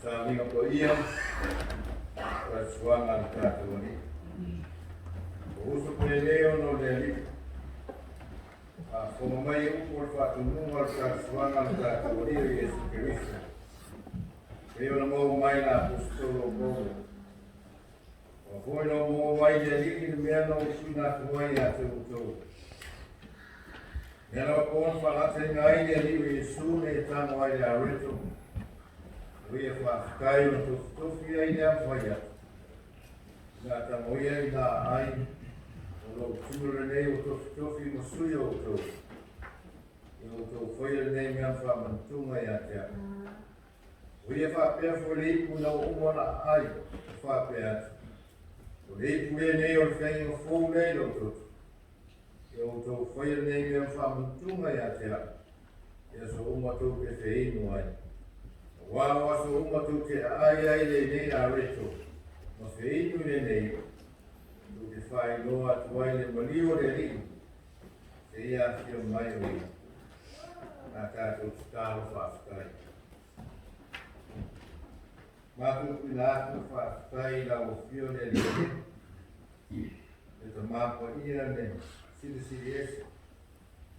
Sauniga paia, faasuaga a le tatou Alii. Ua uso pele ona o le Alii. Faafofoga mai e upu o le faatonuga o le talosuaga a le tatou Alii o Iesu Keriso. Pei ona maua mai na Aposetolo o Paulo. Ua foi na maua mai le Alii le mea na ou tuuina atu ai ia te outou. Mea lava po na faalataina ai le Alii o Iesu nei e tago ai le areto. O ia faafetai ona tofitofi ai le mafai atu. Ina tagoia i nā ai, o lou tino lenei ua tofitofi ma sui o outou. Ia outou faia lenei mea ma faamanatuga ia te au. O ia faapea foi le ipu ina ua uma ona aai, ua faapea atu. O le ipu lenei o le feaiga fou lea i lou toto. Ia outou faia lenei mea ma faamanatuga ia te au, i aso uma tou te feinu ai. Aua o aso uma tou te aai ai lenei areto, ma feinu i lenei, tou te faailoa atu ai le maliu o le Alii, seia afio mai o ia. A tatou tatalo faafetai. Matou tuuina atu faafetai i lau afio le Alii, le Tama Paia le Silisili Ese,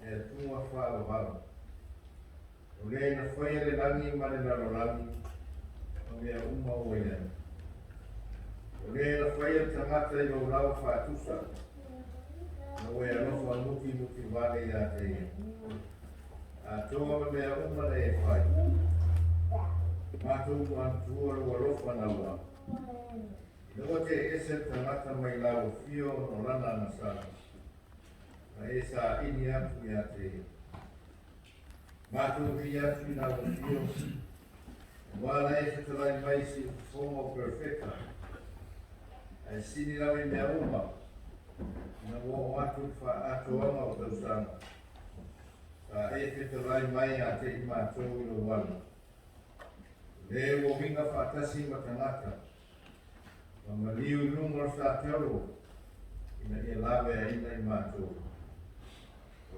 le Atua faaavavau. O le na faia le lagi ma le lalolagi, ma mea uma ua i ai. O le na faia le tagata i lou lava faatusa, na ua e alofa mutimuti vale ia te ia. Atoa ma mea uma na e fai. Matou manatua lou alofa naua. Ina ua te ese le tagata mai lau afio ona o lana agasala, na e saili atu ia te ia. Matou hui atu i lau afio, aua na e fetalai mai i siufofoga o Perofeta, ae sili lava i mea uma, ina ua oo atu le faaatoaga o tausaga, sa e fetalai mai ia te i matou i lou alo. O le ua uiga faatasi ma tagata, ma maliu i luga o le satalo, ina ia laveaina i matou.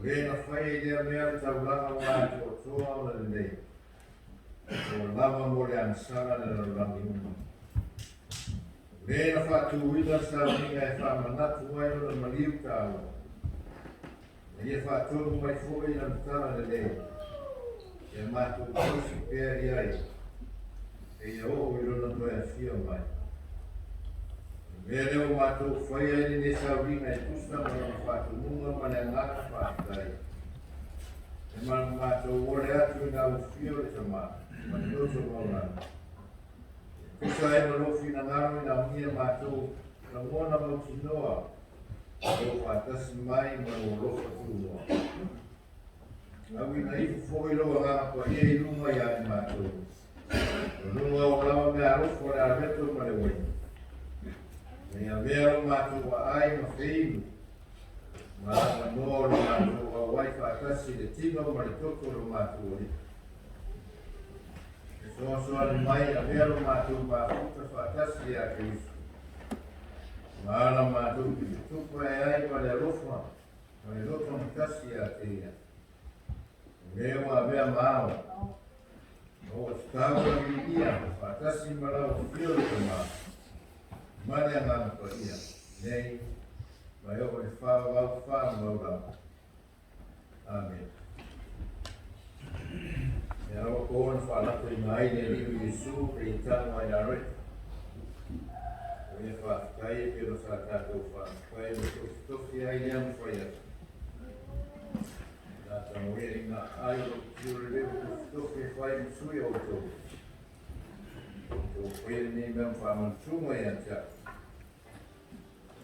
O le na faia i lea mea le taulaga ua atoatoa ona lelei, ua lava mo le agasala le lalolagi uma. O le na faatuina le sauniga e faamanatu ai lona maliu taua, ma ia faatonu mai foi lana tala lelei, ia matou tausi pea i ai, seia oo i lona toe afio mai. O le mea lea ua matou faia ai lenei sauniga e tusa ma lona faatonuga ma le agaga faafetai. E ma matou ole atu i lau afio le Tama ma le loto maualalo. E tusa ai ma lou finagalo ina ugia matou lagona mautinoa lou faatasi mai ma lou alofa tunoa. Auina ifo foi lou agaga paia i luga ia i matou. O luga o lava mea alofa o le areto ma le uaina. Ina ia avea lo matou aai ma feinu, ma avanoa o le matou auai faatasi i le tino ma le toto o lo matou Alii. E soasoani mai avea lo matou mafuta faatasi ia Keriso. Ma ala matou te tutupa e ai ma le alofa ma le loto gatasi ia te ia. O le ua avea ma ao, ma ua tatau ona viia faatasi ma lau afio le Tama, ma le Agaga Paia, nei, ma e oo i le faavavau faavavau lava. Amene. Mea lava ko ona faalatoina ai le Alii o Iesu pei e tago ai Areta. O ia faafetai e pei ona sa tatou faafetai ma tofitofi ai lea mafai atu. Na tagoia i ngā ai o lou tio lelei ua tofitofi e fai ma sui o outou. Outou faia lenei mea ma faamanatuga ia te au.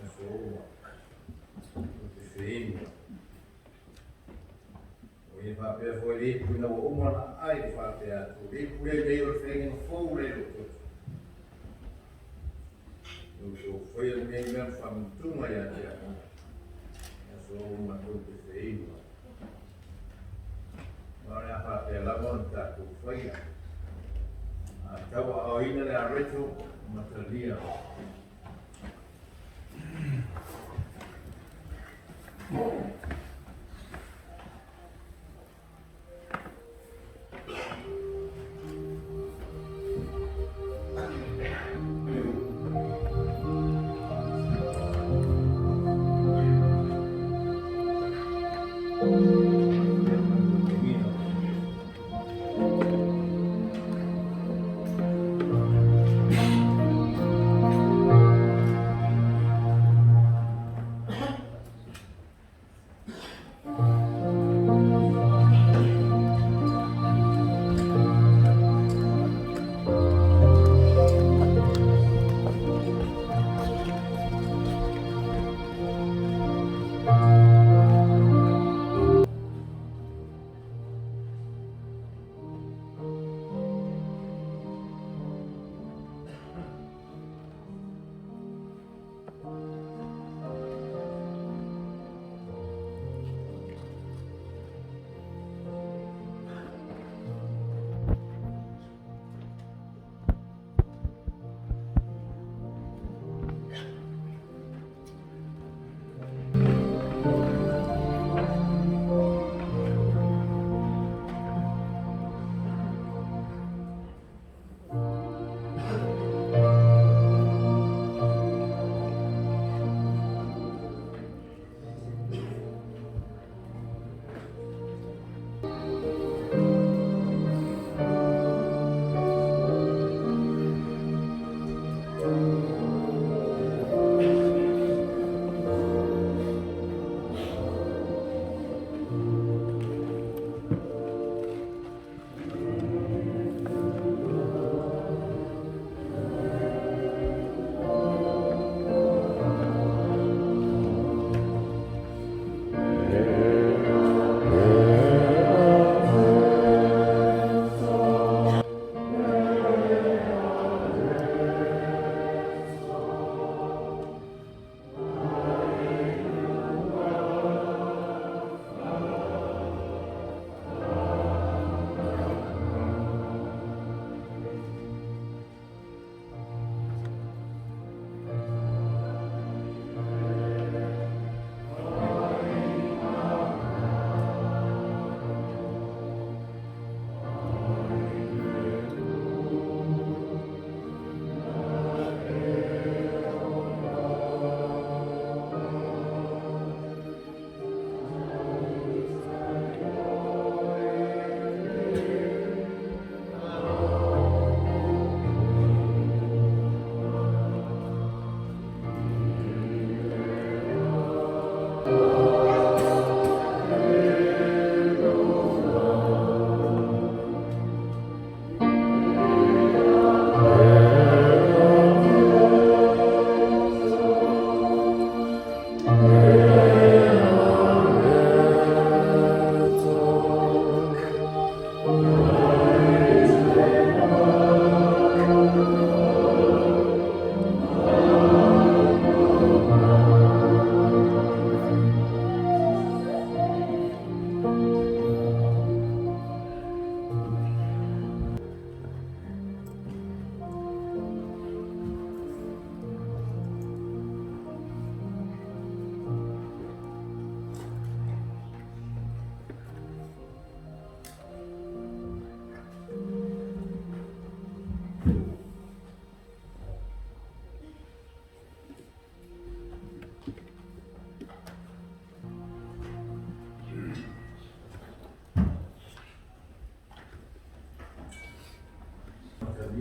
Aso uma. Ou te feinu. O ia faapea foi le ipu ina ua uma ona aai le faapea atu. O le ipu lenei o le feaiga fou lea i lou toto. Outou faia lenei mea ma faamanatuga ia te au. Aso uma tou te feinu. Ma o le a faapea lava ona tatou faia. A tauaaoina le areto ma talia.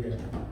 Manuia.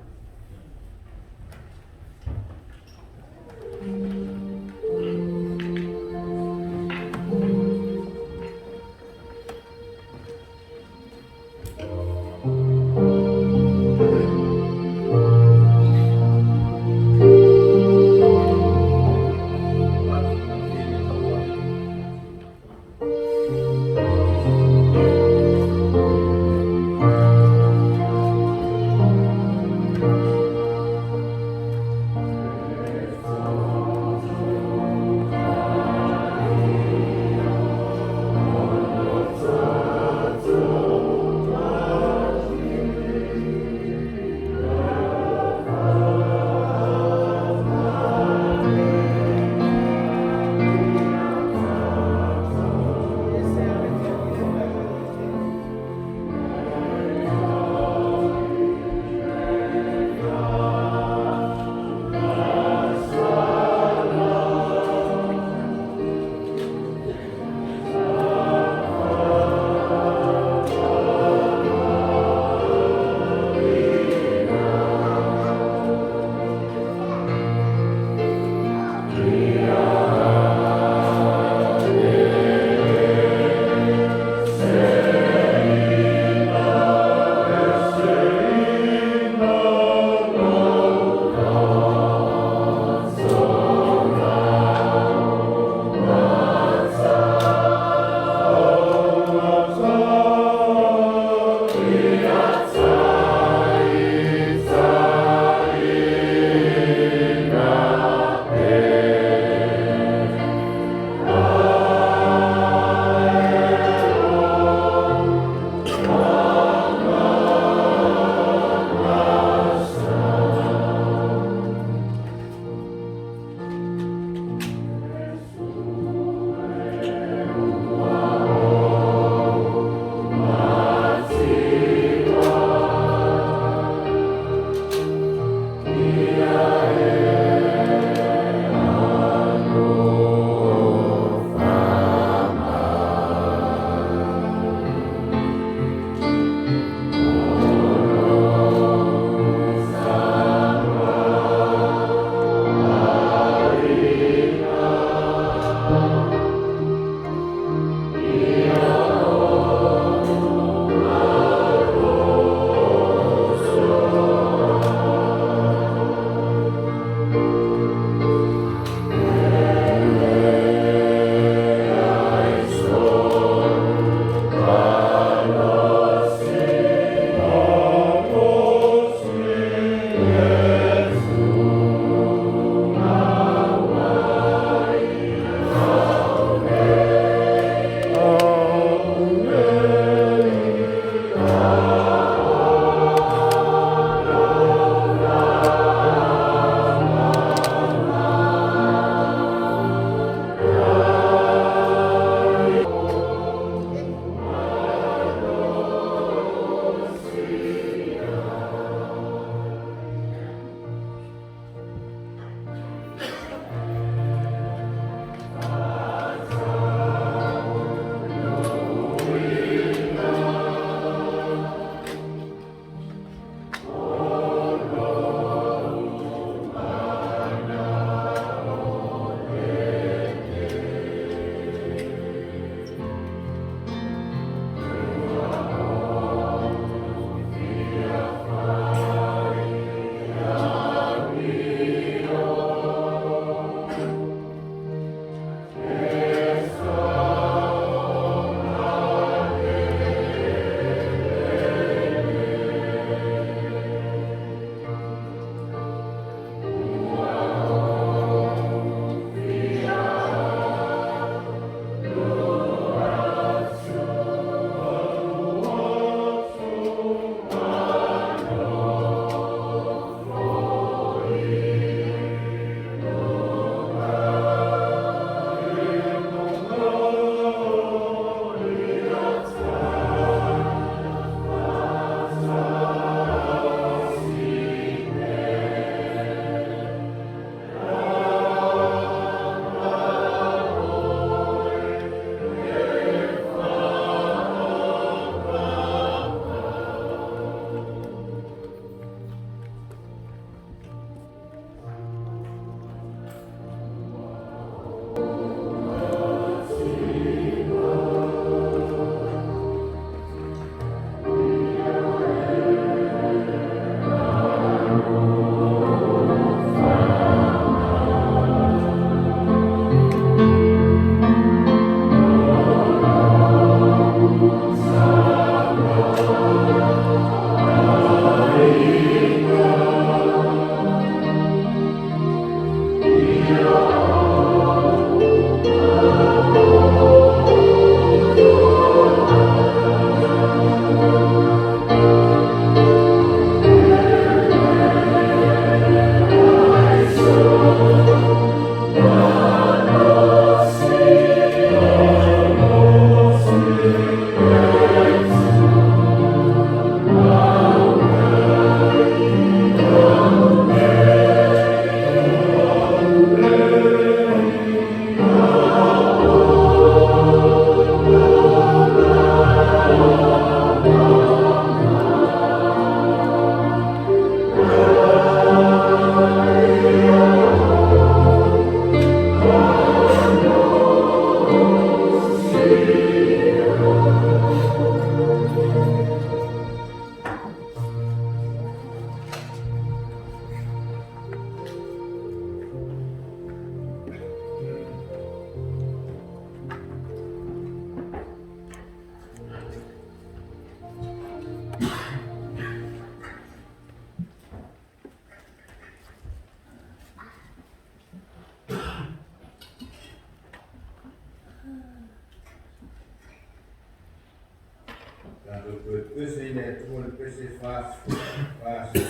pese i le Atua le pese 40.